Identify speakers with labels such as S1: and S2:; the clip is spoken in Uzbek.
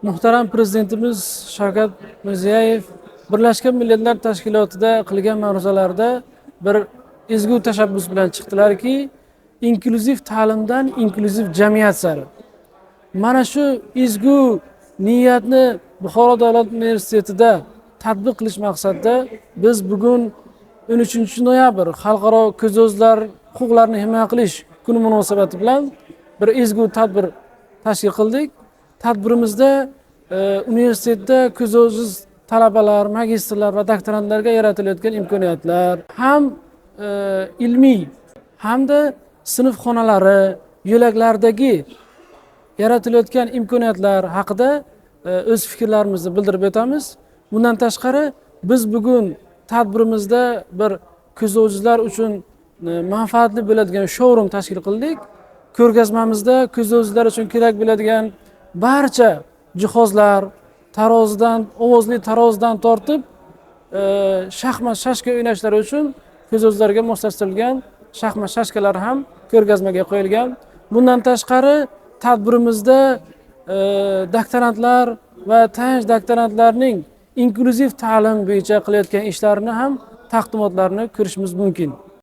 S1: Muhtaram Prezidentimiz Shavkat Mirziyoyev Birlashgan Millatlar Tashkilotida qilgan ma'ruzalarida bir ezgu tashabbus bilan chiqdilarki, inklyuziv ta'limdan inklyuziv jamiyat sari. Mana shu ezgu niyatni Buxoro davlat universitetida tatbiq qilish maqsadida biz bugun 13 noyabr Xalqaro ko'zozlar huquqlarini himoya qilish kuni munosabati bilan bir ezgu tadbir tashkil qildik. Tadbirimizda universitetda ko'zozsiz talabalar, magistrlar va doktorantlarga yaratilayotgan imkoniyatlar ham ilmiy hamda sinf xonalari, yo'laklardagi yaratilayotgan imkoniyatlar haqida o'z fikrlarimizni bildirib o'tamiz. Bundan tashqari, biz bugun tadbirimizda bir ko'zozlar uchun manfaatli bo'ladigan showroom tashkil qildik. Ko'rgazmamizda ko'zozlar uchun kerak bo'ladigan barcha jihozlar, tarozidan, ovozli tarozidan tortib, shaxmat, shashka o'ynashlari uchun ko'zozlarga moslashtirilgan shaxmat shashkalar ham ko'rgazmaga qo'yilgan. Bundan tashqari, tadbirimizda doktorantlar va tayanch doktorantlarning inklyuziv ta'lim bo'yicha qilayotgan ishlarini ham taqdimotlarini ko'rishimiz mumkin.